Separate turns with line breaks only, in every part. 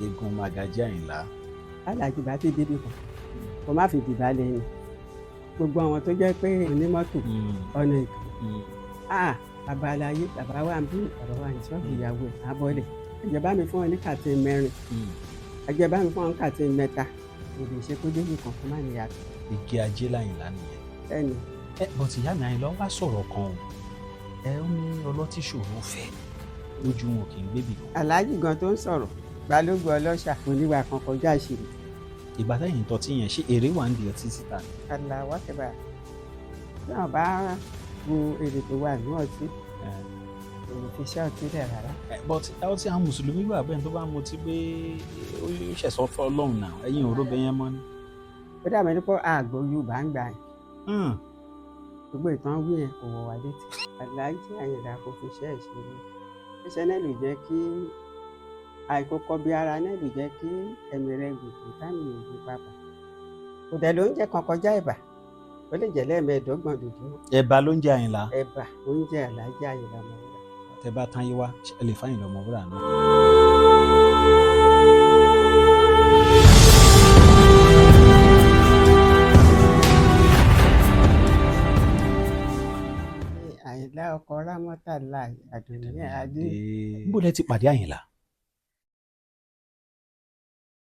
Eégún Magají Àyìnlá.
Aláàjì bá ti débi kan, kó má fi dìbà lẹ́yìn gbogbo àwọn tó jẹ́ pé onímọ́tò ọ̀nà ìkà. Ah, bàbá aláyé, bàbá wa ń bí, bàbá wa ní ṣọ́ọ̀bù ìyàwó ẹ̀ abọ́lẹ̀. Ẹ̀jẹ̀ bá mi fún ọ ní carton 4, ẹ̀jẹ̀ bá mi fún ọ ní carton 3. Kò lè ṣe kó débi kan kó má níyàtọ̀.
Igi ajé l'Àyìnlá nìyẹn.
Bẹ́ẹ̀ni.
Ẹ bọ̀tì ìyá mi Àyìnlá wá sọ̀rọ̀ kan o. Ẹ ó ní ọlọ́tí ṣòro fẹ́, lójú wọn kì í gbébì kan.
Aláàjì gan tó ń sọ̀rọ̀, balógun ọlọ́ṣà, oníwà kan kọjá àṣírí.
Ìgbà táyìn tọ́tí yẹn, ṣé èrè wà ń di ọtí síta ni?
Aláwọ̀ kẹfà náà bá wo èrè tó wà ní ọtí, kò lè fi iṣẹ́ ọtí lẹ̀ rárá.
But ọtí, àwọn mùsùlùmí gbà bẹ́ẹ̀, tó bá mutí pé ó ṣẹ̀sọ́ fọ́ Ọlọ́run náà, ẹ̀yin ò róbẹ yẹn mọ́ ni.
Ó dàbí ẹni pé àgbò Yorùbá ń gbà yẹn. Gbogbo ìtàn wí yẹn kò wọ̀ wá létí. Aláàjì Àyìnlá kò fi iṣẹ́ ẹ̀ ṣeré. Iṣẹ́ náà ló jẹ́ kí àìkókò bí ara náà ló jẹ́ kí ẹ̀mí rẹ̀ gùn tó táìmù ògùn papà. Kò dẹ̀ lóúnjẹ kan kọjá ẹ̀bà. Ó lè jẹ́ lẹ́ẹ̀mẹ́ẹ̀ẹ́dọ́gbọ̀n lójúmọ́.
Ẹ̀bà ló ń jẹ Àyìnlá?
Ẹ̀bà oúnjẹ Aláàjì Àyìnlá Ọmọwúrà.
Tẹ bá tán yé wá, ẹ lè fáyìn lọ́mọ wúrà náà.
Àyìnlá ọkọ Rámọ́tàlá Àdùnní Adé.
Níbo lẹ ti pàdé Àyìnlá?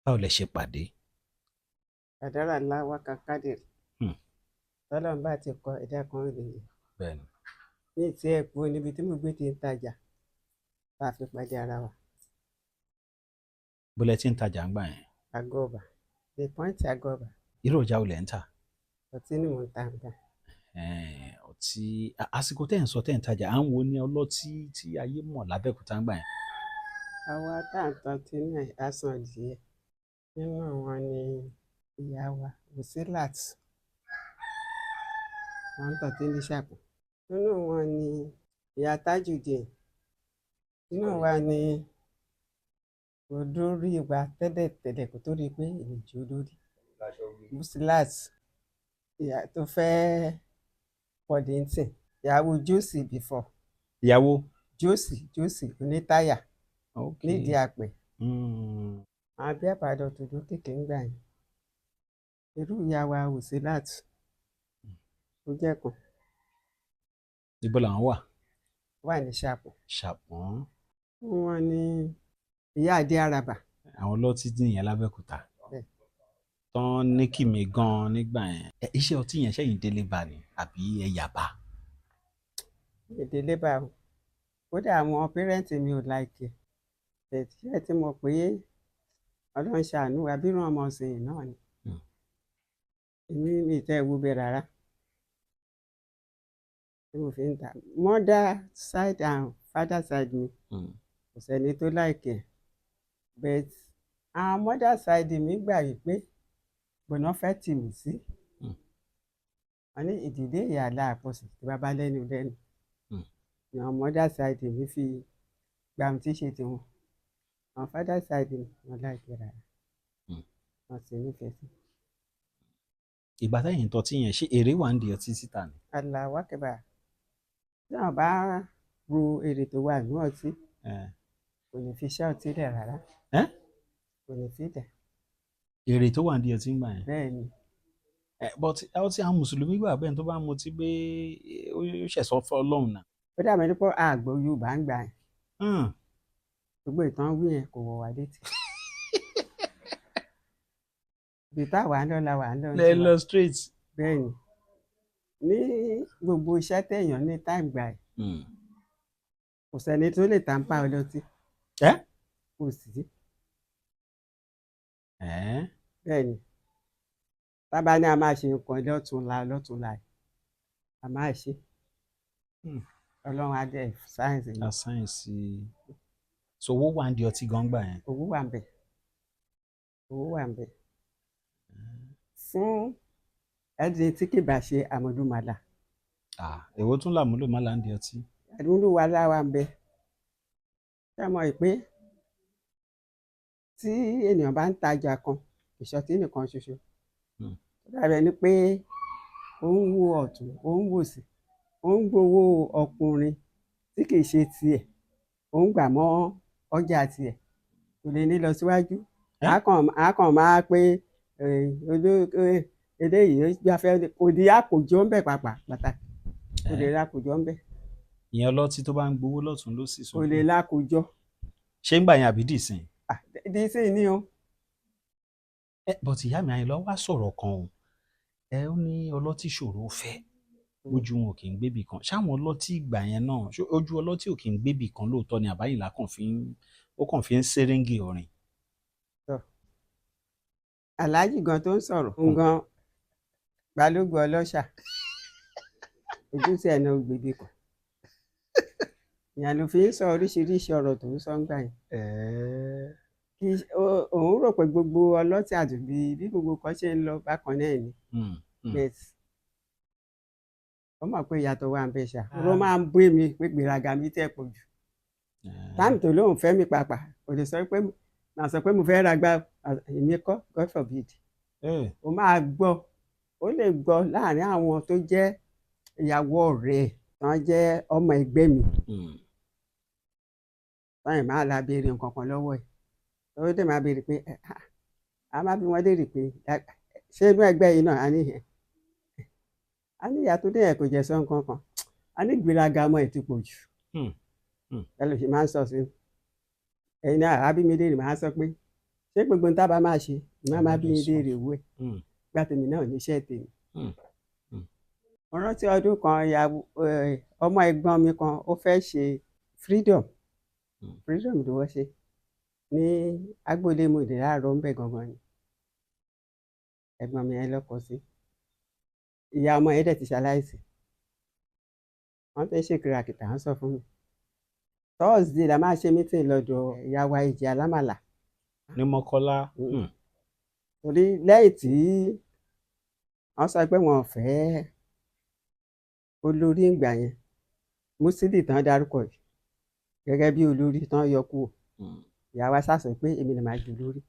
Báwo lẹ ṣe pàdé?
Kàdárà ńlá wákà kádìrì. Tọ́lọ́run bá ti kọ ẹ̀dá kan lè yẹ. Ní ti ẹ̀ kú níbi tí mo gbé ti ń tajà tá a fi pàdé ara wa.
Bó lẹ ti ń tajà ń gbà yẹn?
Àgọ́bà, The Point Àgọ́bà.
Irú ọjà wo lẹ ń tà?
Ọtí ni mò ń ta nǹkan.
Ọtí. Àsìkò tẹ́ ń sọ tẹ́ ń tajà, à ń wo ní ọlọ́tí tí ayé mọ̀ lábẹ́òkúta ń gbà yẹn?
Àwa tá à ń tọ́tí náà á sàn díẹ̀. Nínú wọn ni ìyá wa Wosilat. Wọ́n ń tọ́tí ní Ṣàpọ̀n. Nínú wọn ni ìyá Tajudeen. Nínú wa ni olórí wa tẹ́lẹ̀tẹ́lẹ̀ kó tó rí pé èmi jẹ́ olórí. Wosilat, ìyá tó fẹ́ Kollington, ìyàwó Josie before.
Ìyàwó?
Josie, Josie onítáyà nídìí àpẹ. Àwọn bí àbàdàn tó lókìkí ń gbà yẹn. Irú ìyá wa Wosilat ó jẹ́ kan.
Ibo làwọn wà?
Wà ní Ṣàpọ̀n.
Ṣàpọ̀n.
Wọ́n ní ìyá Adé Àràbà.
Àwọn ọlọ́tí nìyẹn lábẹ́òkúta.
Bẹ́ẹ̀.
Tán ní kìmí gan-an nígbà yẹn. Iṣẹ́ ọtí yẹn, ṣẹ́yìn délé bá ni àbí ẹ yàbá?
Ìdílé bá o. Kódà àwọn parents mi ò like ẹ̀. But ṣé ẹ ti mọ̀ pé Ọlọ́run ṣàánú wa bí irú ọmọ ìsìnyìí náà ni. Èmi mi ì tẹ́ ẹ wo bẹ̀ rárá. Tí mo fi ń ta. Mother side and father side mi, kò sẹ́ni tó like ẹ̀. But àwọn mother side mi gbà wípé gbọ̀nà fẹ́ tì mí sí. Wọ́n ní ìdílé ìyá aláàpọ̀sì tí bàbá lẹ́nu lẹ́nu. Ni àwọn mother side mi fi gba ohun tí ṣe tiwọn. Àwọn father side mi, wọ́n like ẹ̀ rárá. Wọ́n sì nífẹ̀ẹ́ sí.
Ìgbà táyìn ń tọ́tí yẹn, ṣé èrè wà ń di ọtí síta ni?
Allahu Akbar. Tí wọ́n bá ro èrè tó wà nínú ọtí, kò ní fi iṣẹ́ ọtí lẹ̀ rárá. Kò ní fi lẹ̀.
Èrè tó wà ń di ọtí ń gbà yẹn?
Bẹ́ẹ̀ ni.
But ọtí, àwọn mùsùlùmí gbà bẹ́ẹ̀, tó bá mutí pé ó ṣẹ̀sọ́ fọ́ Ọlọ́run náà.
Ó dàbí ẹni pé àgbò Yorùbá ń gbà yẹn. Gbogbo ìtàn wí yẹn kò wọ̀ wá létí. Ibi táwa ń lọ la wà ń lọ
Lẹ
tiwa.
lọ straight.
Bẹ́ẹ̀ ni. Ní gbogbo iṣẹ́ téèyàn ní time gbà yẹn, kò sẹ́ni tó lè tàǹpà ọlọ́tí. Kò sí. Bẹ́ẹ̀ ni. Tá bá ní a máa ṣe nǹkan lọ́túnla lọ́túnla, a máa ṣe. Ọlọ́run á dẹ̀ sáyẹ̀nsì
A sáyẹ̀nsì. So owó wà ń di ọtí gan gbà yẹn?
Owó wà ń bẹ̀. Owó wà ń bẹ̀. Fún ẹni tí kì bá ṣe àmọ̀dúnmàlà.
Ah, èwo tún làmúlòmálà ń di ọtí?
Àmúlùmálà wà ń bẹ̀. Ṣé ẹ mọ̀ pé tí ènìyàn bá ń tajà kan, ìṣọtí nìkan ṣoṣo, ó dàbí ẹni pé ó ń wo ọ̀tún, ó ń wòsì, ó ń gbowó ọkùnrin tí kì í ṣe tiẹ̀, ó ń gbà mọ́ ọjà tiẹ̀. Kò lè ní lọ síwájú.
Ẹ́?
A kàn máa pé eléyìí ó gbafẹ́, kò ní àkójọ ń bẹ̀ pàápàá pàtàkì, kò lè lákòjọ ń bẹ̀.
Ìyẹn ọlọ́tí tó bá ń gbowó lọ́tún lósì
Kò
sókè.
lè lákòjọ.
Ṣé ń gbà yẹn àbí dìsìn?
Ah, dísìn ni o.
Ẹ, but ìyá mi Àyìnlá wá sọ̀rọ̀ kan o. Ẹ ó ní ọlọ́tí ṣòro fẹ́, ojú wọn ò kì í gbébì kan. Ṣáwọn ọlọ́tí ìgbà yẹn náà, ṣé ojú ọlọ́tí ò kì í gbébì kan lóòótọ́ ni, àbáyìnlá kàn fi ń ó kàn fi ń ṣeréǹgì orin?
Aláàjì gan tó ń sọ̀rọ̀, òun gan balógun ọlọ́ṣà, ojúṣe ẹ̀ náà gbèbí kan, ìyẹn ló fi ń sọ oríṣiríṣi ọ̀rọ̀ tó ń sọ ń gbà yẹn. Kì í òun rò pé gbogbo ọlọ́tí àdùbí bí gbogbo kan ṣe ń lọ bákan náà ni. But ó mọ̀ pé ìyàtọ̀ wà ń bẹ ṣá. Ó máa ń bú mi pé gbèrágà mi tẹ̀ pọ̀ jù. Time tó lóun fẹ́ mi pàápàá, kò lè sọ pé màá sọ pé mo fẹ́ ra gbá, èmi kọ́, God forbid. Ó máa gbọ́, ó lè gbọ́ láàrin àwọn tó jẹ́ ìyàwó ọ̀rẹ́ ẹ̀ tán, jẹ́ ọmọ ẹgbẹ́ mi, báyìí máa la béèrè nǹkan kan lọ́wọ́ ẹ̀, ó dẹ̀ máa béèrè pé a máa bí wọ́n léèrè pé ṣé inú ẹgbẹ́ yìí náà a ní yẹn, a ní ìyá tó dé yẹn kò jẹ́ sọ nǹkan kan, a ní ìgbéraga ọmọ ẹ̀ ti pọ̀ jù. Ẹ lè ṣe máa ń sọ sí ẹ̀yin náà, àbí mi léèrè, máa sọ pé ṣé gbogbo nǹkan tá a bá máa ṣe, ìmọ̀ máa bí mi léèrè owó ẹ̀ gbá tèmi náà níṣẹ́ tèmi. Mo rántí ọdún kan, ìyàwó ọmọ ẹ̀gbọ́n mi kan, ó fẹ́ ṣe freedom. Freedom ló wọ́n ṣe ní agboolé mòdè láàárọ̀ ńbẹ̀ gangan ni ẹ̀gbọ́n mi yẹn lọ́kọ sí. Ìyá ọmọ yẹn dẹ̀ ti ṣaláìsí. Wọ́n ti ń ṣe kìràkìtà, wọ́n sọ fún mi Thursday la máa ṣe meeting lọ́dọ̀ ìyá wa ìjì alámàlà.
Ní Mọ́kọ́lá.
Torí lẹ́yìn tí wọ́n sọ pé wọn ò fẹ́ olórí ìgbà yẹn, Musili tán dárúkọ yìí gẹ́gẹ́ bí olórí tán yọ kúrò, ìyá wa ṣàṣọ pé èmi ni màá jù lórí.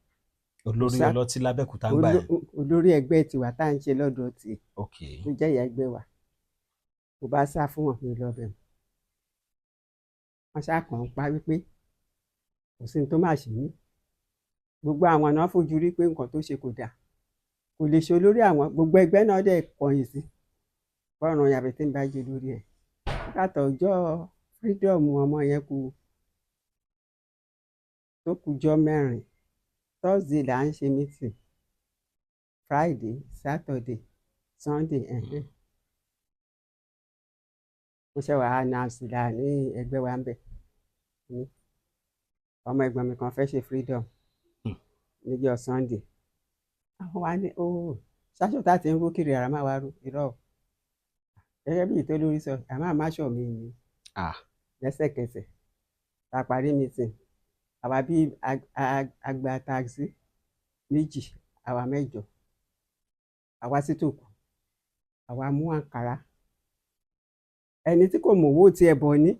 Olórí ọlọ́tí lábẹ́òkúta ń gbà yẹn.
Olórí ẹgbẹ́ tiwa tá à ń ṣe lọ́dọ̀ tiẹ̀ tó jẹ́ ìyá ẹgbẹ́ wa. Mo bá sá fún wọn, mi lọ bẹ̀. Wọ́n ṣáà kàn ń pa wípé kò sí ní tó má ṣe mí. Gbogbo àwọn náà fojú rí pé nǹkan tó ṣe kò dáa, kò lè ṣe olórí àwọn. Gbogbo ẹgbẹ́ náà dẹ̀ kọ̀yìn sí bọ́ọ̀rùn yàtọ̀ tí ń bá jẹ lórí ẹ̀. Nígbà tó ọjọ́ freedom ọmọ yẹn kú, tó kújọ́ 4, Thursday là ń ṣe meeting, Friday, Saturday, Sunday. Mo ṣe wàá announce là ní ẹgbẹ́ wa ń bẹ̀ ní ọmọ ẹ̀gbọ́n mi kan fẹ́ ṣe freedom níjọ́ Sunday. Àwọn wa ní oh, ṣáṣọ tá a ti ń rú kiri ara máa wá rú irọ́ o, gẹ́gẹ́ bí ìtò lórí sọ, àmọ́ àmáṣọ mi ni. Lẹ́sẹ̀kẹsẹ̀ tá a parí meeting, àwa bí agba taxi 2, àwa 8, àwa sí tòkù, àwa mú àǹkárá. Ẹni tí kò mówó tiẹ̀ bọ̀ ní,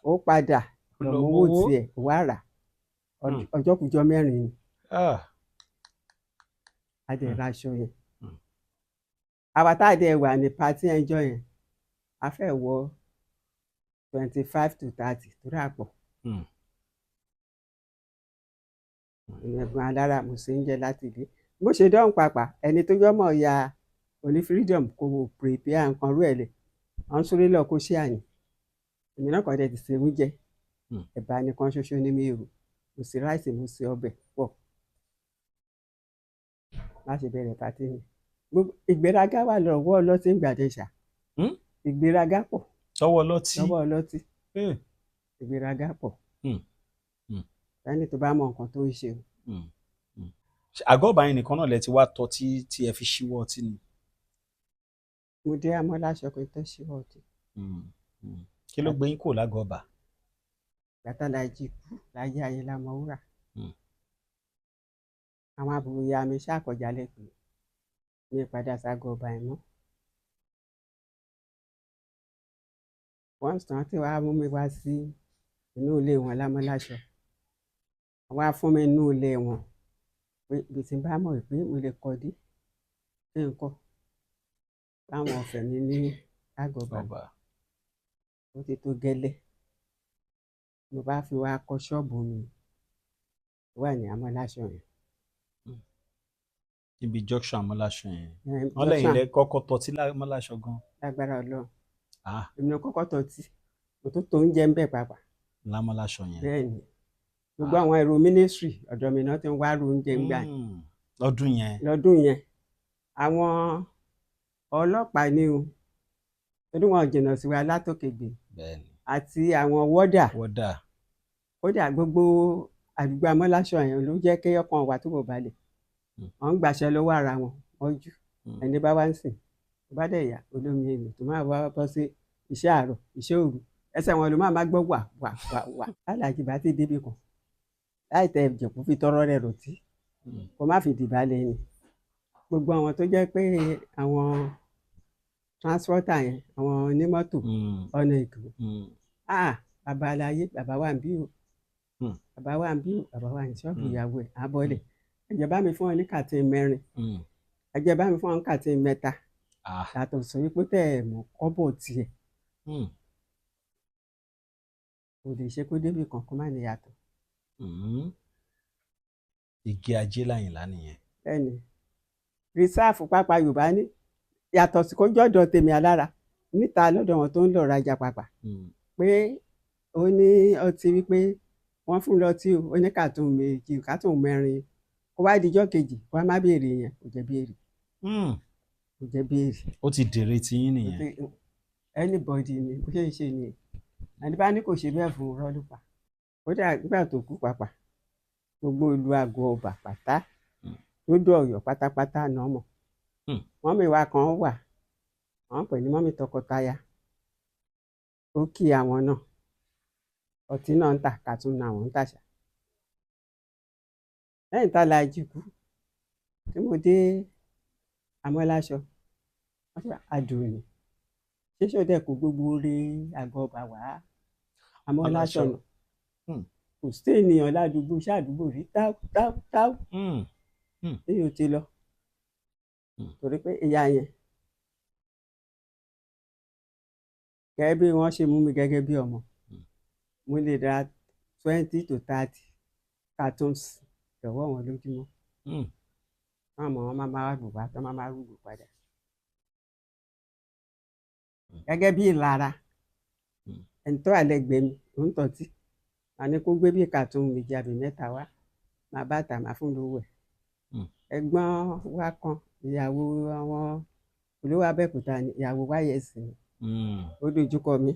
ó padà lọ
lọ
mówó
mówó.
Tiẹ̀ ó wá rà. Ọjọ́ kùjọ 4 ni. A dẹ̀ ra aṣọ yẹn. Àwa tá a dẹ̀ wà ní party ẹjọ́ yẹn, a fẹ́ wọ 25 to 30 tó rà pọ̀. Èmi ẹ̀gbọ́n alára, mo ṣe ń jẹ láti ilé. Bó ṣe dán pàpà, ẹni tó jọ́mọ̀ ya oní freedom kò prepare nǹkan rú ẹ̀ lẹ̀, wọ́n ń súré lọ kó ṣí àyìn. Èmi náà kàn dẹ̀ ti ṣe oúnjẹ. Ẹ̀bà nìkan ṣoṣo ní mi rò, mo ṣe rice, mo ṣe ọbẹ̀ pọ̀. Má ṣe bẹ̀rẹ̀ party ni. Gbogbo ìgbéraga wà lọ́wọ́ ọlọ́tí ń gbàdẹ̀ṣà. Ìgbéraga pọ̀.
Tọwọ́ ọlọ́tí.
Lọ́wọ́ ọlọ́tí. Ìgbéraga pọ̀. Ẹni tó bá mọ nǹkan tó ń ṣe o.
Àgọ́ ọ̀bà yẹn nìkan náà lẹ ti wá tọ́ tí tí ẹ fi ṣíwọ́ ọtí ni?
Mo dé amọ́láṣọ kí n tó ṣíwọ́ ọtí.
Kí ló gbé yín kúrò lágọ̀ọ́ ọ̀bà?
Gbàtà lájí kú láyé ayé lámọ̀wúrà. Àwọn àbúrò ìyá mi ṣàkọjá lẹ́pẹ́ mi padà ságọ́ ọba ẹ̀ mọ́. Once tán tí wàá mú mi wá sí inú ilé wọn lámọ́láṣọ, wọ́n á fún mi inú ilé wọn pé ibi tí n bá mọ̀ pé mo lè kọ́ dé kí n kọ́ láwọn ọ̀fẹ́ mi ní àgọ́ ọba.
Ọba.
Ó ti tó gẹ́lẹ́ mo bá fi wá kọ́ ṣọ́ọ̀bù mi. Tó wà ní Amọ́láṣọ yẹn.
Níbi junction Amọ́láṣọ yẹn?
Ẹ̀,
Wọ́n lẹ́yìn
junction.
lẹ kọ́kọ́ tọ́tí lámọ́láṣọ gan.
Lágbára Ọlọ́run.
Ah.
Èmi ló kọ́kọ́ tọ́tí, mo tún tó oúnjẹ ń bẹ̀ pàápàá.
Lámọ́láṣọ yẹn?
Bẹ́ẹ̀ ni, gbogbo àwọn èrò ministry ọ̀dọ̀ mi náà ti ń wá ro oúnjẹ ń gbà yẹn.
Lọ́dún yẹn?
Lọ́dún yẹn, àwọn ọlọ́pàá ni o, torí wọn ò jìnnà sí wa látòkègbè. Àti àwọn wọ́dà.
Wọ́dà.
Kódà gbogbo àdúgbò Amọ́láṣọ yẹn ló jẹ́ kí ọkàn wa túbọ̀ balẹ̀. Wọ́n ń gbàṣẹ lọ́wọ́ ara wọn mọ́jú. Ẹni bá wá ń sìn tó bá dẹ̀ yá olómi èlò tó máa wá bọ́ sí iṣẹ́ àárọ̀, iṣẹ́ òru, ẹsẹ̀ wọn ló máa má gbọ́ wà wà wà wà. Aláàjì bá ti débi kan láì tẹ ìjẹ̀kú fi tọrọ rẹ̀ rọ̀tí kó má fi dìbà lẹ́yìn gbogbo àwọn tó jẹ́ pé àwọn transporter yẹn, àwọn onímọ́tò ọ̀nà Èkó. Ah, bàbá aláyé, bàbá wa ń bí o. Bàbá wa ń bí o, bàbá wa ní ṣọ́ọ̀bù. Ìyàwó ẹ̀ àbọ̀lẹ̀, ẹ̀jẹ̀ bá mi fún ọ ní carton 4, ẹ̀jẹ̀ bá mi fún ọ ní carton 3. Yàtọ̀ sọ wípé tẹ̀ ẹ̀ mọ̀ kọ́bọ̀ tiẹ̀ kò lè ṣe kó débi kan kó má ní yàtọ̀.
Igi ajé l'Àyìnlá nìyẹn.
Bẹ́ẹ̀ni, reserve pápá Yorùbá ní yàtọ̀ sí kó jọ́dọ̀ tèmi alára níta lọ́dọ̀ wọn tó ń lọ rajà pàpà pé ó ní ọtí, wípé wọ́n fún lọ́tí o, ó ní carton 2, carton 4, kó wá dijọ́ kejì kó wá má béèrè yẹn, kò jẹ́ béèrè. Kò jẹ́ béèrè.
Ó ti dèrè tiyín nìyẹn.
Anybody ni bó ṣe ń ṣe nìyẹn, ẹni bá ní kò ṣe bẹ́ẹ̀ fún un rọ́ ló pa. Kódà nígbà tó kú pàpà, gbogbo ìlú àgọ́ ọba pátá lódò Ọ̀yọ́ pátápátá náà mọ̀. Mummy wa kan wà, wọ́n pè ní mummy tọkọtaya, ó kí àwọn náà, ọtí náà ń tà, carton náà àwọn ń tàṣà. Lẹ́yìn tá a la jí kú tí mo dé Amọ́láṣọ, wọ́n sọ àdùnní ṣé ṣó dẹ̀ kó gbogbo oore àgọ́ ọba wá Amọ́láṣọ nù. Kò sí ènìyàn ládùúgbò ṣáàdúgbò rí táú táú táú tí yóò ti lọ torí pé ìyá yẹn, gẹ́gẹ́ bí wọ́n ṣe mú mi gẹ́gẹ́ bí ọmọ, mo lè ra 20 to 30 cartons lọ́wọ́ wọn lójúmọ́. Wọ́n mọ̀, wọ́n máa máa bù wá tó máa máa rúgbò padà gẹ́gẹ́ bí ìlara. Ẹni tó wà lẹ́gbẹ̀ẹ́ mi ò ń tọ́tí, màá ní kó gbé bí carton 2 àbí 3 wá, màá bá tà, màá fún lówó ẹ̀. Ẹ̀gbọ́n wa kan, ìyàwó àwọn olówó Abẹ́òkúta ni, ìyàwó wáyẹ̀sì ni. Ó dojúkọ mi,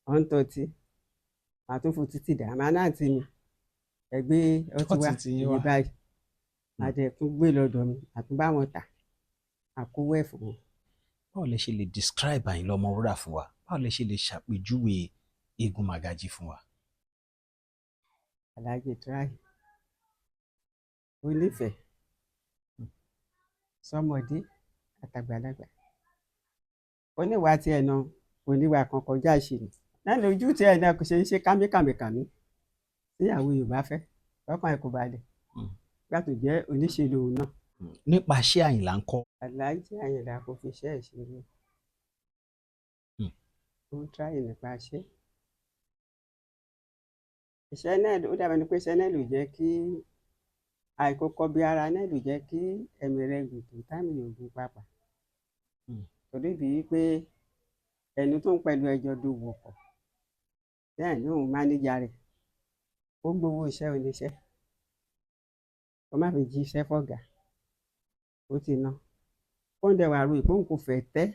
ọ̀ ń tọ́tí, màá tún fún títì dà, màá náà tì mí ẹgbẹ́ ọtí wá.
Ọtí tí yín
iye
wá.
Báyìí màá dẹ̀ tún gbé lọ́dọ̀ mi, màá tún bá wọn tà, àkówó ẹ̀ fún wọn.
Báwo lẹ ṣe lè describe Àyìnlá Ọmọwúrà fún wa? Báwo lẹ ṣe lè ṣàpèjúwe Eégún Màgàjí fún wa?
Alhaji try, ó nífẹ̀ẹ́ sọmọdé àtàgbàlagbà, ó níwà tiẹ̀ náà, kò níwà kan kọjá ìṣìnà náà lójú tiẹ̀ náà, kò ṣe ń ṣe kámíkàmíkàmí tíyàwó Yorùbá fẹ́ lọ́kàn ẹ̀ kò balẹ̀ gbà tó jẹ́ oníṣèlú òun náà.
Nípa iṣẹ́ Àyìnlá ńkọ́?
Alhaji Àyìnlá kò fi iṣẹ́ ẹ̀ ṣeré. Ó ń try nípa iṣẹ́, iṣẹ́ náà ó dàbí ẹni pé iṣẹ́ náà ló jẹ́ kí àìkókọ bí ara náà ló jẹ́ kí ẹ̀mí rẹ̀ gùn tó táìmì ògùn pàápàá. Torí bíi pé ẹni tó ń pẹ̀lú ẹjọ́ dòwò pọ̀ bẹ́ẹ̀ ni òun mánéjà rẹ̀, ó gbowó iṣẹ́ oníṣẹ́ kó má fi jí iṣẹ́ fọ̀gá, ó ti ná kó ń dẹ̀ wá ro ìpóhùn kò fẹ́ tẹ́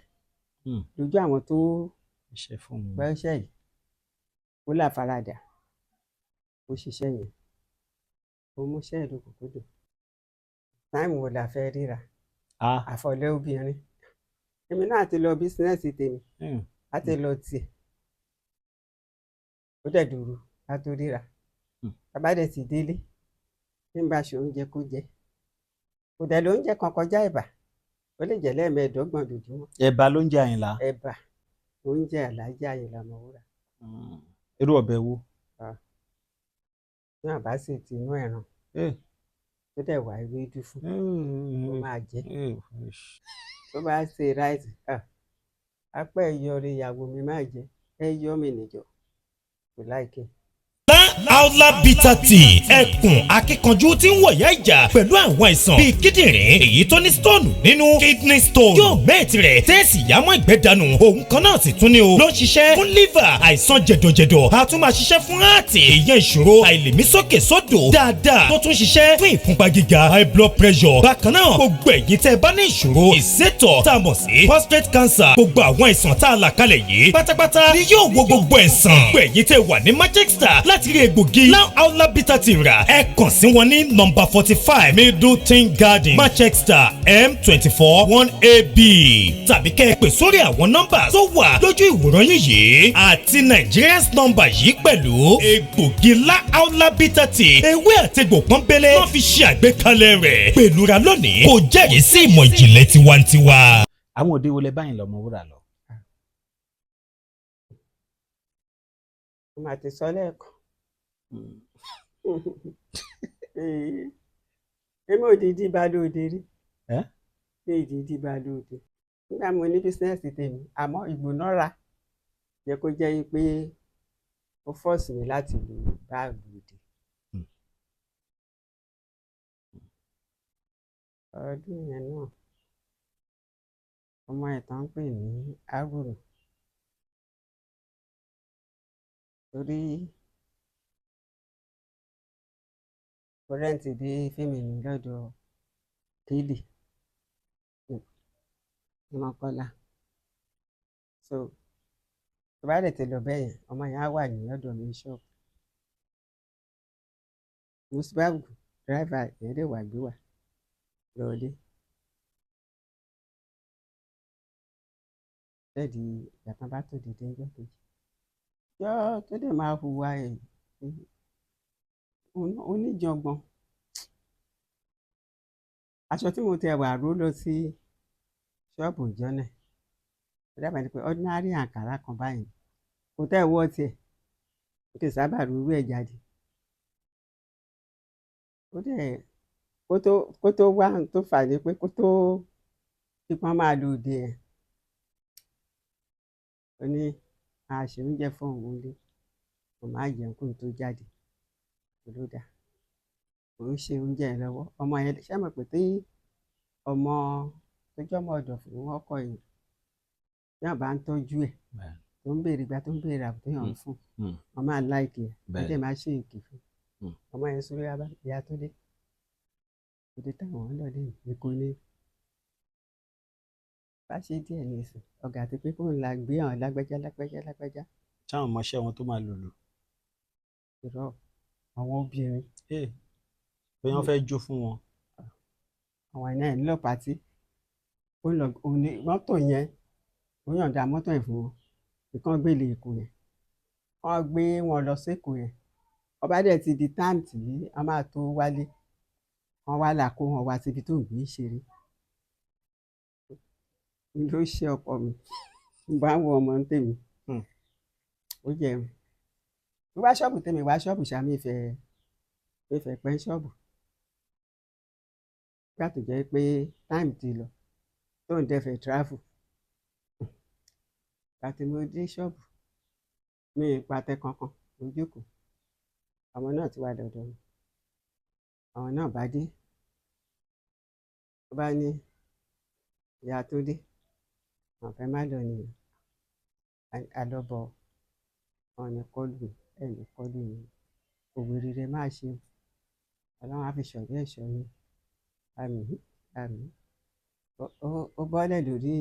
lójú àwọn tó
iṣẹ́ fún un.
Gbọ́ iṣẹ́ yìí, ó là faradà, ó ṣiṣẹ́ yẹn, ó múṣẹ́ ẹ̀ lókùnkúndùn. Time wo la fẹ́ ríra?
Ah.
Àfọ̀lẹ́ obìnrin èmi náà ti lọ business tèmi, á ti lọ tiẹ̀, ó dẹ̀ dòru ká tó ríra. Bàbá dẹ̀ ti délé, bí n bá ṣe oúnjẹ kó jẹ, kò dẹ̀ lóúnjẹ kan kọjá ẹ̀bà, ó lè jẹ́ lẹ́ẹ̀mẹ́ẹ̀ẹ́dọ́gbọ̀n lójúmọ́.
Ẹ̀bà ló ń jẹ Àyìnlá?
Ẹ̀bà oúnjẹ Àlàájì Àyìnlá Ọmọwúrà.
Irú ọbẹ̀ wo?
Bí wọn bá sì ti inú ẹran tó dẹ̀ wá ewédú fún, ó máa jẹ. Tó bá ṣe rice, apá ẹ̀ yọrí, ìyàwó mi máa jẹ ẹ yọ mí níjọ, kò like ẹ̀.
Aula Bitter Tea, ẹkùn akíkanjú tí ń wọ̀yá ìjà pẹ̀lú àwọn àìsàn bíi kíndìnrín, èyí tó ní stone nínú, kidney stone, yóò mẹ́ẹ̀tì rẹ̀ tẹ́ẹ̀sì yámọ́ ìgbẹ́ dànù. Òun kan náà sì tún ní o ló ń ṣiṣẹ́ fún liver, àìsàn jẹ̀dọ̀jẹ̀dọ̀, a tún máa ṣiṣẹ́ fún heart, ìyẹn ìṣòro àìlèmísókè sódò dáadáa, tó tún ṣiṣẹ́ fún ìfúnpá gíga, high blood pressure. Bákan náà, gbogbo ẹ̀yin tẹ́ ẹ bá ní ìṣòro ìsétọ̀ tá a mọ̀ sí prostate cancer, gbogbo àwọn àìsàn tá a là kalẹ̀ yìí pátápátá ni yóò wo gbogbo ẹ̀sán. Gbogbo ẹ̀yin tẹ́ wà ní Manchester láti rí egbògi Now Aula Bitter Tea rà, ẹ kàn sí wọn ní nọ́mbà 45 Middleton Garden, Manchester, M24 1AB, tàbí kẹ́ ẹ pè sórí àwọn nọ́mbà tó wà lójú ìwòran yín yìí àti Nigerians nọ́mbà yìí pẹ̀lú. Egbògi La Aula Bitter Tea, ewé àtegbò pọ́nbélé wọ́n fi ṣe àgbékalẹ̀ rẹ̀ pẹ̀lú ra lónìí, kò jẹ́rìí sí ìmọ̀ ìjìnlẹ̀ tiwantiwa.
Àwọn òde wo lẹ báyìí lọ Ọmọwúrà lọ?
Mo máa ti sọ lẹ́ẹ̀kan. Èmi ò dìídì bá lóde rí.
Ẹ́?
Mi ò dìídì bá lóde nígbà mo ní business tèmi, àmọ́ ìgbónára jẹ́ kó jẹ́ pé ó force mi láti lè bá lòdì. Ọdún yẹn náà, ọmọ ẹ̀ tán ń pè ní Haruna, torí mo rent dé fíìmù mi lọ́dọ̀ Kílì ní Mọ́kọ́lá. So tó bá dẹ̀ ti lọ bẹ́ẹ̀ yẹn, ọmọ yẹn á wà ní ọ̀dọ̀ mi ní ṣọ́ọ̀bù. Musbau driver yẹn dẹ̀ wá gbé wa lọlé. Bẹ́ẹ̀ di ìgbà tán bá tó dìde ńjọ́ kejì. Jọ́ tó dẹ̀ máa hùwà ẹ̀, oníjàngbọ̀n. Aṣọ tí mo tẹ wà ró lọ sí ṣọ́ọ̀bù ìjọ náà, ó dàbí ẹni pé ordinary àǹkárá kan báyìí kò tẹ́ ẹ wọ́ tiẹ̀, kò tẹ̀ sábà rú irú ẹ̀ jáde. Ó dẹ̀ kó tó wá, ohun tó fà ní pé kó tó kí wọ́n máa lo òde ẹ̀. Ó ní a ṣe oúnjẹ fún òun nílé, òun máa jẹun kóun tó jáde. Mo ló dáa. Òun ṣe oúnjẹ yẹn lọ́wọ́. Ọmọ yẹn, ṣé mọ̀ pé tí ọmọ tó jẹ́ ọmọ ọ̀dọ̀ fún ọkọ yìí tí wọ́n bá ń tọ́jú ẹ̀, tó ń béèrè ìgbà tó ń béèrè àbò téèyàn ń fún, wọ́n máa like ẹ̀, wọ́n dẹ̀ máa ṣe èké fún. Ọmọ yẹn súré wá bá ìyá tó dé. Òde táwọn ń lọ lé Èkó ní. Bá ṣe díẹ̀ ní ìsìn, ọ̀gá àti pé kóun la gbé àwọn lágbájá lágbájá lágbájá.
Táwọn ọmọọṣẹ́ wọn tó máa lùlù.
Irọ́, àwọn obìnrin.
Ee, bóyá wọ́n fẹ́ jó fún wọn.
Àwọn náà ń lọ party. Ó lọ, òun ní mọ́tò yẹn, ó yọ̀ǹda mọ́tò yẹn fún wọn. Ìkan gbé lè Èkó yẹn. Wọ́n gbé wọn lọ sí Èkó yẹn. Ó bá dẹ̀ ti di time tí wọ́n máa tó wálé, wọ́n wá là kó wọn wá síbi tó ń gbé ṣeré. Ní ló ṣe ọkọ mi. Mo bá ń wo ọmọ ń tèmi. Ó jẹun. Mo wá ṣọ́ọ̀bù tèmi, wá ṣọ́ọ̀bù ṣá, mi fẹ́ pẹ́ ṣọ́ọ̀bù. Nígbà tó jẹ́ pé time ti lọ, tó ń dẹ̀ fẹ́ travel. Ìgbà tí mo dé ṣọ́ọ̀bù, mi ì patẹ kankan, mo jókòó. Àwọn náà ti wá lọ́dọ̀ mi. Àwọn náà bá dé. Ó bá ní ìyá tó dé, àwọn fẹ́ má lọ nìyẹn. A lọ bọ̀, wọ́n ní kọlù mi, ẹ̀ ní kọlù mi. Òwèrè rẹ máa ṣe. Ọlọ́run á fi ṣọ̀rí ẹ̀ṣọ́ yín. Àmín, àmín. Ó bọ́lẹ̀ lórí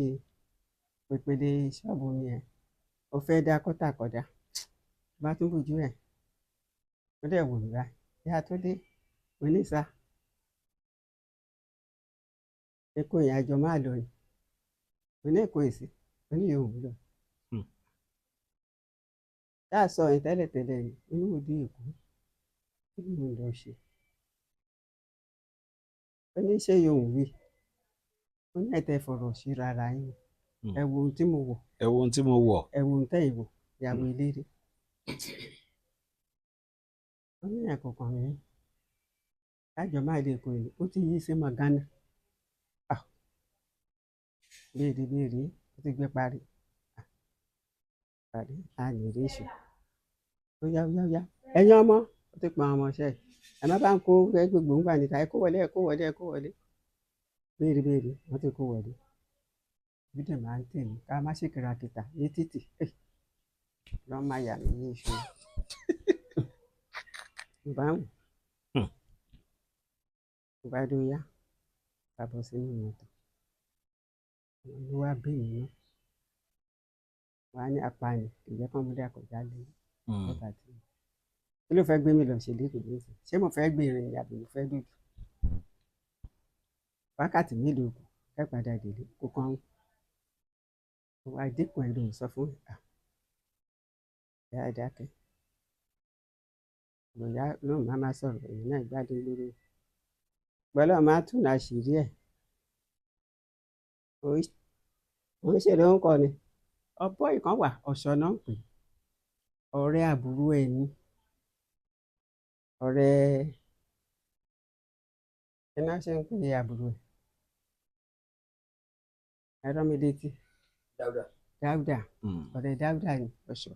pèpele ṣọ́ọ̀bù mi yẹn. Ó fẹ́ dá kọ́tà kọjá. Bá tún bojú ẹ̀. Ó dẹ̀ wò mí báyìí. Ìyá tó dé, mo ní sá. Èkó yẹn àjọ máa lọ ni. Mo ní Èkó èsì, mo ní òun lọ. Tá a sọ yẹn tẹ́lẹ̀tẹ́lẹ̀ ni, inú òde Èkó. Kí ni mò ń lọ ṣe? Ó ní ṣé yóò wí. Ó ní ẹ tẹ fọ̀rọ̀ sí rara yín. Ẹ wo ohun tí mo wọ̀.
Ẹ wo ohun tí mo wọ̀.
Ẹ wo ohun tẹ́ ẹ wọ̀, ìyàwó eléré. Ó ní ẹ̀kọ́ kan mi. Lájọ máa lè Èkó yìí, ó ti yí sí Mọ̀gánà. Ah! Béèrè béèrè, ó ti gbé parí. Ah! Parí, a lè rí èṣù. Ó yá, ó yá, ó yá, ẹ̀yin ọmọ, ó ti pa àwọn ọmọọṣẹ́ ẹ̀, ẹ má bá ń kó gbogbo ńgbà níta, ẹ kó wọlé, ẹ kó wọlé, ẹ kó wọlé. Béèrè béèrè, wọ́n ti kó wọlé. Bí dẹ̀ máa ń tèmi ká má ṣe kìràkìtà ní títì lọ́ máa yà mí ní iṣu bá wù. Bá dó yá, bá bọ́ sínú mọ́tò, ló wá bí mi náà wàá ní apani kì í jẹ́ kán mú dé àkọjá lé lọ́ba tí kí ló fẹ́ gbé mi lọ ṣe lẹ́kọ̀ọ́ nísìnyí? Ṣé mo fẹ́ gbé ìrìn àbí mo fẹ́ dòdò? Wákàtí mélòó kù ẹ padà délé? Kó kàn án wá dípò ẹ̀ ló sọ fún à ìyá dákẹ́ bóyá lóun má má sọ̀rọ̀. Èmi náà gbádùn lórí gbọ́dọ̀ máa tún àṣírí ẹ̀. Òun ṣe ló ń kọ́ ni ọ̀pọ̀ ìkan wà ọ̀ṣọ́ náà ń pè ọ̀rẹ́ àbúrò ẹ̀ ní ọ̀rẹ́ iná ṣe ń pè àbúrò ẹ̀. Ẹ rán mi létí.
Dáúdà.
Dáúdà. Ọ̀rẹ́ Dáúdà ni ọ̀ṣọ́.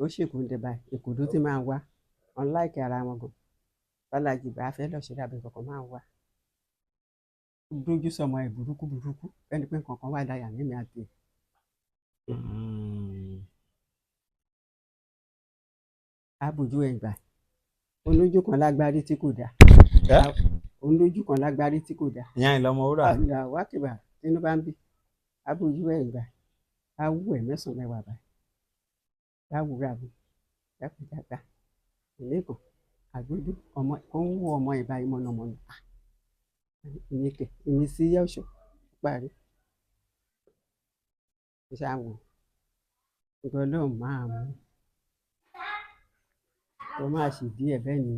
Ó ṣèkú ń dẹba Ìkòdó tí máa ń wá wọn láìkí ara wọn gan. Bálájì bá fẹ́ lọ ṣeré abẹ kankan máa ń wá dójú sọmọ ẹ̀ burúkú burúkú, ẹni pé nǹkan kan wà láyà mímí àti ẹ̀. Àbójú ẹ̀ gbà olójú kan lágbárí tí kò dáa.
Ẹ́?
Olójú kan lágbárí tí kò dáa.
Ìyá Àyìnlá Ọmọwúrà.
Àlà wákìbà tínú bá ń bí àbójú ẹ̀ gbà á wú ẹ̀ mẹ́sàn-án mẹ́wàá báyìí láwùrà bù jákèjádá ìlẹ́kàn àgbójú ọmọ kó ń wú ọmọ ìbá mọ̀nàmọ́ná ìmíkẹ ìmísí ọ̀ṣọ́ parí ṣáà wò nǹkan lóun máa mú tó máa ṣì díẹ̀ bẹ́ẹ̀ ni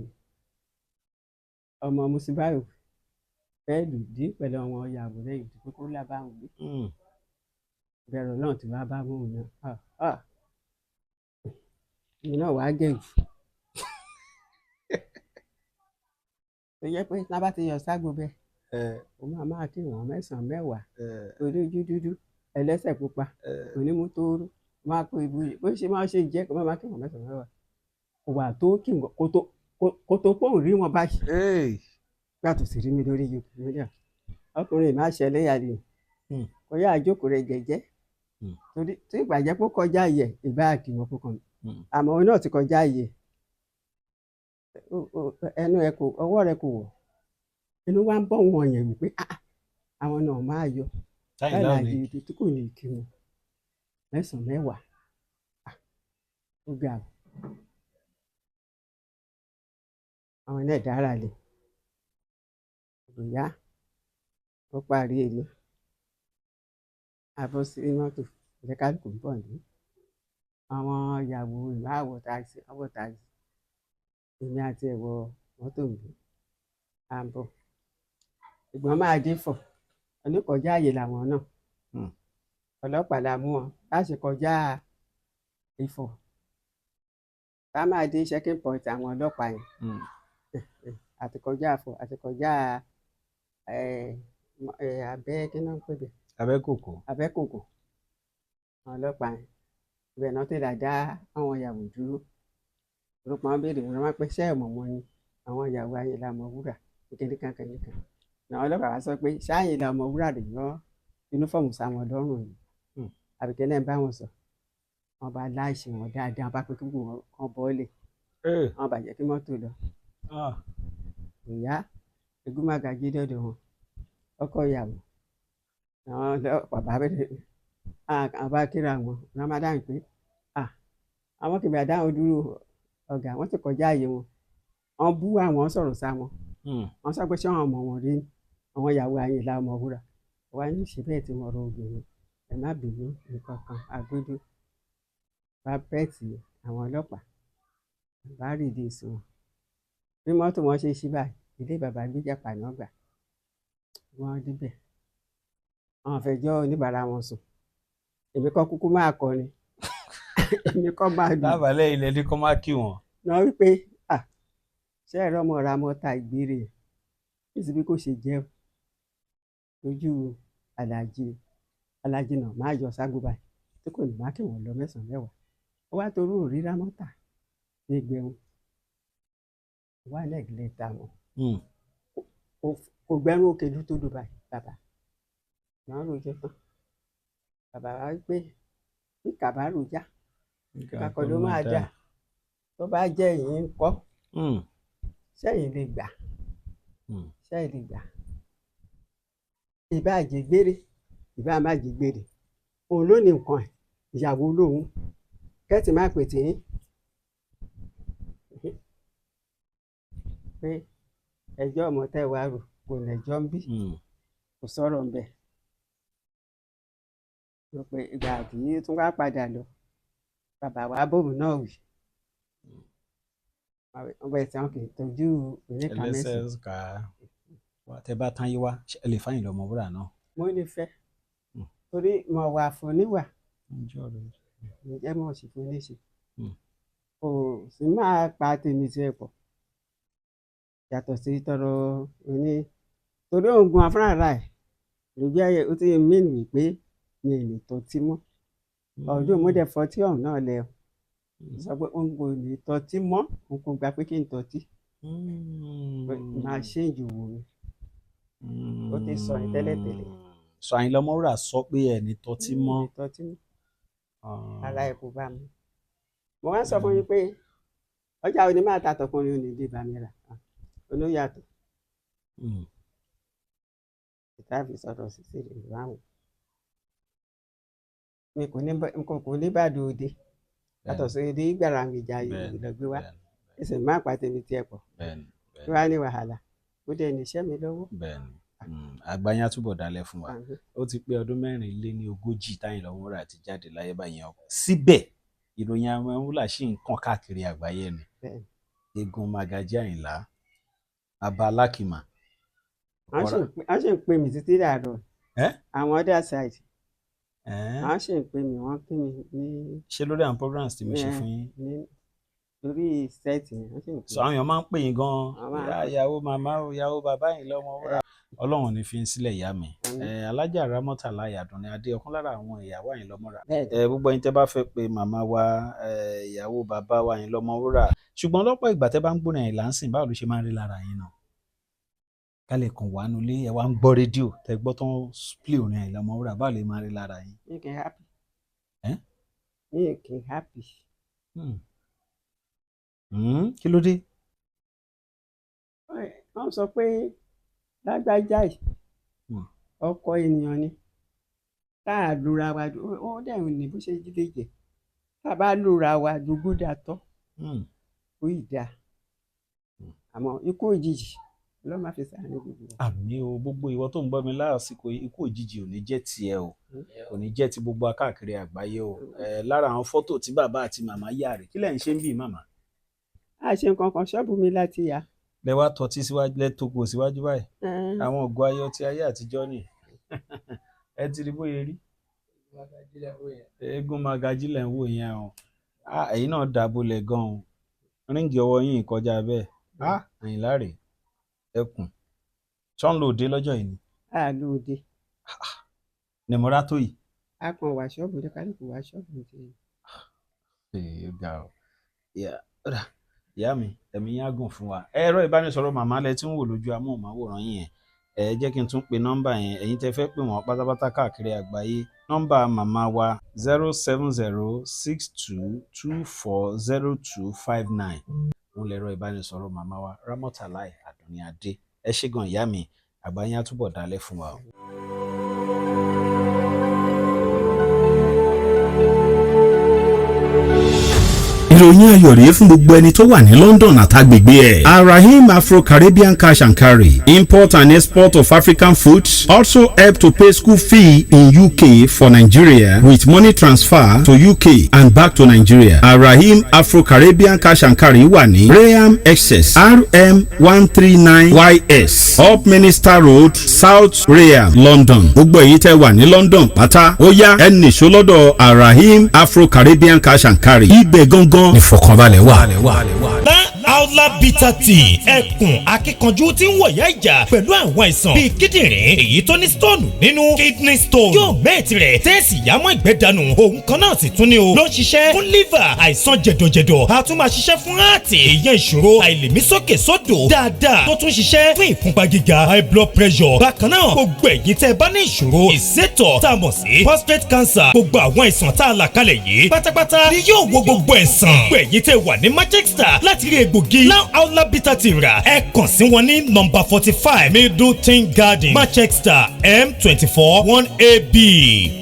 ọmọ Musibau fẹ́ẹ́ lù dí pẹ̀lú àwọn ìyàwó rẹ̀ ìdúpẹ́ kó lábàáhùn gbé bẹ̀rù náà tí wàá bá mú un náà. Èmi náà wàá gẹ̀jù tó jẹ́ pé tá bá ti yọ ságo bẹ́ẹ̀, ó máa máa kí wọ́n mẹ́sàn-án mẹ́wàá, olójú dúdú, ẹlẹ́sẹ̀ pupa, onímú tóóró, máa kó ibu yìí bó ṣe máa ṣe jẹ́ kó máa kí wọ́n mẹ́sàn-án mẹ́wàá kò wà tó kí wọ́n kó tó pòun rí wọn báyìí. Gbà tó sì rí mi lórí YouTube lórí à ọkùnrin máa ṣẹlẹ́yà ni kó yá àjókòó rẹ̀ jẹ́jẹ́ torí tí ìgbàjẹ́ pé ó kọjá yẹ ìbá kí wọn kó kàn mí, àmọ́ òun náà ti kọjá yẹ ẹnu ẹ kò ọwọ́ rẹ kò wọ̀. Inú wa ń bọ̀ wọ̀n yẹn wípé ah, àwọn náà máa yọ
Táyìnlá ò ní
láì tí kò ní kí wọn mẹ́sàn-án mẹ́wàá. Ah, ó ga o. Àwọn náà dára lè bóyá ó parí èlé abọ́ sí mọ́tò ìjẹ́kálukú ń bọ̀ ní àwọn ìyàwó ìlú àwọ̀ táàsì àwọ̀ táàsì, èmi àti ẹ̀wọ̀ mọ́tò mi à ń bọ̀. Ìgbọ́n máa dé fọ̀ oníkọjá àyè làwọn náà. Ọlọ́pàá la mú wọn láti kọjá Ifọ̀ ká máa dé checking point àwọn ọlọ́pàá yẹn àti kọjá Ifọ̀ àti kọjá abẹ́ kí náà ń pè bẹ́ẹ̀?
Abẹ́kòkò.
Abẹ́kòkò. Àwọn ọlọ́pàá yẹn ibẹ̀ náà tẹ̀lé dá àwọn ìyàwó dúró. Orúkọ wọn béèrè wọn máa pẹ́ ṣẹ́ ẹ̀mọ̀ wọn ni àwọn ìyàwó Àyìnlá Ọmọwúrà kìnìkan kìnìkan. Àwọn ọlọ́pàá wá sọ pé ṣé Àyìnlá Ọmọwúrà lè yọ yúnífọ̀mù sáwọn lọ́rùn yìí àbíkẹ́ náà bá wọn sọ. Wọn bá láìsí wọn dáadáa, wọn bá pé kí wọn kàn bọ́ọ̀lẹ̀, wọn bàjẹ́ kí mọ́tò lọ. Ìyá egúnmágàjí dọ̀dọ̀ wọn ọkọ ìyàwó àwọn ọlọ́pàá bá bẹ̀rẹ̀ àwọn bá kíra wọn ramadan pé àwọn kìbà dáhùn dúró ọ̀gá wọn ti kọjá ààyè wọn. Wọn bú àwọn sọ̀rọ̀ sá wọn. Wọn sọ pé ṣé àwọn ọmọ wọn rí àwọn ìyàwó Àyìnlá Ọmọwúrà wà ní ṣe bẹ́ẹ̀ tí wọ́n rọ obìnrin ẹ má bínú nǹkan kan agbódò bá pẹ́ẹ̀tì àwọn ọlọ́pàá bá rìdí sùn wọn. Bí mọ́tò wọn ṣe ṣí báyìí, ilé bàbá gbéjàpá náà gbà wọ́n débẹ̀. Àwọn fẹjọ́ oníbàárà wọn sùn. Èmi kọ́ kúkú máa kọrin, èmi kọ́ máa lù.
Lábàálẹ̀ ilẹ̀ ní kọ́ máa kí wọn.
Náà wípé à ṣé ẹ̀rọ ọmọ ra mọ́ta ìgbére níṣẹ́ bí kò ṣe jẹ́ lójú alájí alájí náà máa yọ ságo báyìí tí kò ní má kí wọ́n lọ mẹ́sàn-án mẹ́wàá. Ó wá torí òrí rámọ́tà. Gbẹgbẹrún wà neglect àwọn. Kò gbẹrún òkè lú tó dùn báyìí. Bàbá náà rojọ́ tán, bàbá wa wí pé bí kàbárò já, kakọ ló máa dà. Tó bá jẹ́ ẹ̀yin ń kọ́, sẹ́yìn lè gbà? Sẹ́yìn lè gbà? Ìbá jẹ́ gbére, ìbá má jẹ́ gbére, òun ló ní nǹkan ẹ̀, ìyàwó lòun kẹ́tì má pè tí pé ẹjọ́ ọmọ tẹ́ wàá rò kò lẹ́jọ́ ń bí. Kò sọ̀rọ̀ ń bẹ̀. Mo pé ìgbà tí tún wá padà lọ, bàbá wa bóun náà wì ọbẹ̀ tí wọn kì í tọ́jú oníkà
ẹlẹ́sẹ̀
mẹ́sàn.
ká wá tẹ bá tán yé wá, ṣé ẹ lè fáyìn lọ́mọ wúrà náà?
Mo nífẹ̀ẹ́ torí mo wà fún níwà, ǹjẹ́ mo sì fún níṣe. Kò sì máa pa tèmi sí ẹ̀pọ̀ yàtọ̀ sí tọrọ oní, torí òǹgùn afúnra ẹ̀ lójú ayé ó ti mìn wípé mi ò lè tọ́tí mọ́. Ọdún mo dẹ̀ fọtí ọ̀hún náà lẹ sọ pé òun kò lè tọ́tí mọ́, òun kò gbà pé kí n tọ́tí, pé máa ṣéǹjì òwò mi. Ó ti sọ yẹn tẹ́lẹ̀tẹ́lẹ̀.
Sọ Àyìnlá Ọmọwúrà sọ pé ẹ ní tọ́tí mọ́.
Mi ò lè tọ́tí mọ́, ara ẹ̀ kò bá mi. Mo wá sọ fún yín pé ọjà òní máa ta tọkùnrin òní dé bá mi rà olóyàtọ̀. Ìtàfi sọ̀rọ̀ sí sí ìlú àwọn mi kò ní bá- n kò ní bá dòde yàtọ̀ sí èdè gbàràǹgìjà ìlọgbé wa ẹsẹ̀ má pa tèmi tiẹ̀ pọ̀.
Bẹ́ẹ̀ni.
Kí wàá ní wàhálà ó dẹ̀ níṣẹ́ mi lọ́wọ́.
Bẹ́ẹ̀ni, àgbáyé á túbọ̀ dalẹ̀ fún wa.
Àmín.
Ó ti pé ọdún 44 táyìnlá Ọmọwúrà ti jáde láyé báyìí ọkọ, síbẹ̀ ìròyìn Ọmọwúrà ṣì ń kàn káàkiri àgbáyé ni. Eégún Magají Àyìnlá Abba Alákìmà.
Wọ́n sì ń pè mí títí dàrọ̀.
Ẹ́?
Àwọn other side.
Ẹ́n?
Wọ́n sì ń pè mí, wọ́n pè mí ní
Ṣé lórí àwọn programs tí mo ṣe fún yín?
Ní lórí sẹ́ẹ̀tì yẹn, wọ́n sì ń pè
So àwọn èèyàn máa ń pè yín gan-an?
Wọ́n máa ń
ìyá
pè.
Ìyàwó màmá o, ìyàwó bàbá Àyìnlá Ọmọwúrà, Ọlọ́run ò ní fi ń sílẹ̀, ìyá mi.
Àmín.
Alájà Rámọ́tàlá Àyàdùnní Adé, ọ̀kan lára àwọn ìyàwó Àyìnlá Ọmọwúrà.
Bẹ́ẹ̀.
Gbogbo ẹ̀yin tẹ́ bá fẹ́ pe màmá wa, ìyàwó bàbá wa Àyìnlá Ọmọwúrà. Ṣùgbọ́n lọ́pọ̀ ìgbà tẹ́ bá ń gbóná Àyìnlá ń sìn, báwo ló ṣe máa ń rí lára yín náà? Kálẹ̀ kan wà nulẹ̀, ẹ wá ń gbọ́ rédíò, tẹ́ gbọ́ tán play orin Àyìnlá Ọmọwúrà, báwo lè máa rí lára yín?
Mi kì í happy.
Ẹ́?
Mi kì í happy.
Kí ló dé?
Wọ́n sọ pé lágbájá yìí, ọkọ ènìyàn ni tá a lura wa, ó dẹ̀ ní bó ṣe lè jẹ́ tá a bá lura wa dùgbò tọ́. Ó yìí dáa, àmọ́ ikú òjijì ló máa fi sàánú gbogbo wa.
Àmín o. Gbogbo ìwọ tó ń gbọ́ mi lásìkò yìí, ikú òjijì ò ní jẹ́ tiẹ̀ o, kò ní jẹ́ ti gbogbo akáàkiri àgbáyé o. Lára àwọn fọ́tò tí bàbá àti màmá yà rè, kí lẹ̀ ń ṣe ń bì, màmá?
A ṣe nǹkan kan, ṣọ́ọ̀bù mi láti yá.
Lẹ wá tọ́tí síwájú, lẹ tógo síwájú báyìí. Àwọn ògo ayọ̀ ti ayé àtijọ́ ni ẹ ti rí bóyá rí. Eégún Magají lẹ̀ ń wò yẹn o. Ah, ẹ̀yin náà dàbolẹ̀ gan-an, ring ọwọ́ yín kọjá bẹ́ẹ̀. Ah, Àyìnlá rèé, ẹkùn ṣọ́n lòdì lọ́jọ́ yìí ni?
A lóde.
Ni mo rá tó yìí.
A kàn wá ṣọ́ọ̀bù ní kálukú wá ṣọ́ọ̀bù ní tiẹ̀.
Ee, ó ga o. Ó dà, ìyá mi, ẹ̀mí yín á gùn fún wa. Ẹ̀rọ ìbánisọ̀rọ̀ màmá lẹ tí ń wò lójú amóhùnmáwòrán yín yẹn. Ẹ jẹ́ kí n tún pe nọ́mbà yẹn, ẹ̀yin tẹ́ fẹ́ pè wọ́n pátápátá káàkiri àgbáyé. Nọ́mbà màmá wa, 07062240259. Òun lẹ̀rọ ìbánisọ̀rọ̀ màmá wa Rámọ́tàláì Àdùnní Adé. Ẹ ṣé gan, ìyá mi, àgbà yín á túbọ̀ dálẹ̀ fún wa o.
Ìròyìn ayọ̀ rèé fún gbogbo ẹni tó wà ní London àtàgbègbè ẹ̀. Arahim Afro-Caribbean Cash and Carry, import and export of African foods, also help to pay school fee in UK for Nigeria with money transfer to UK and back to Nigeria. Arahim Afro-Caribbean Cash and Carry wà ní Rainham, Essex, RM139 YS, Upminster Road, South Rainham, London. Gbogbo èyí tẹ́ wà ní London pátá, ó yá, ẹ nìṣó lọ́dọ̀ Arahim Afro-Caribbean Cash and Carry. Ibẹ̀ gangan ìfọ̀kànbalẹ̀ wà.
Lá Aula Bitter Tea, ẹkùn akíkanjú tí ń wọ̀yá ìjà pẹ̀lú àwọn àìsàn bíi kíndìnrín èyí tó ní stone nínú, kidney stone, yóò mẹ́ẹ̀tì rẹ̀ tẹ́ẹ̀sì yámọ́ ìgbẹ́ dànù. Òun kan náà sì tún ní o ló ń ṣiṣẹ́ fún liver, àìsàn jẹ̀dọ̀jẹ̀dọ̀, a tún máa ṣiṣẹ́ fún heart, ìyẹn ìṣòro àìlèmísókè sódò dáadáa, tó tún ṣiṣẹ́ fún ìfúnpá gíga, high blood pressure. Bákan náà, gbogbo ẹ̀yin tẹ́ ẹ bá ní ìṣòro ìsétọ̀ tá a mọ̀ sí prostate cancer, gbogbo àwọn àìsàn tá a là kalẹ̀ yìí pátápátá ni yóò wo gbogbo ẹ̀sán. Gbogbo ẹ̀yin tẹ́ wà ní Manchester láti rí egbògi Now Aula Bitter Tea rà, ẹ kàn sí wọn ní number 45 Middleton Garden, Manchester, M24 1AB,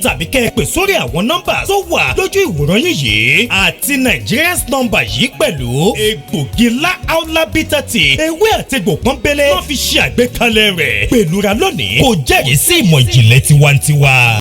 tàbí kẹ́ ẹ pè sórí àwọn nọ́mbà tó wà lójú ìwòran yín yìí àti Nigerians number yìí pẹ̀lú. Egbògi La Aula Bitter Tea, ewé àtegbò pọ́nbélé wọ́n fi ṣe àgbékalẹ̀ rẹ̀. Pẹ̀lú ra lónìí, kò jẹ́rìí sí ìmọ̀ ìjìnlẹ̀ tiwantiwa.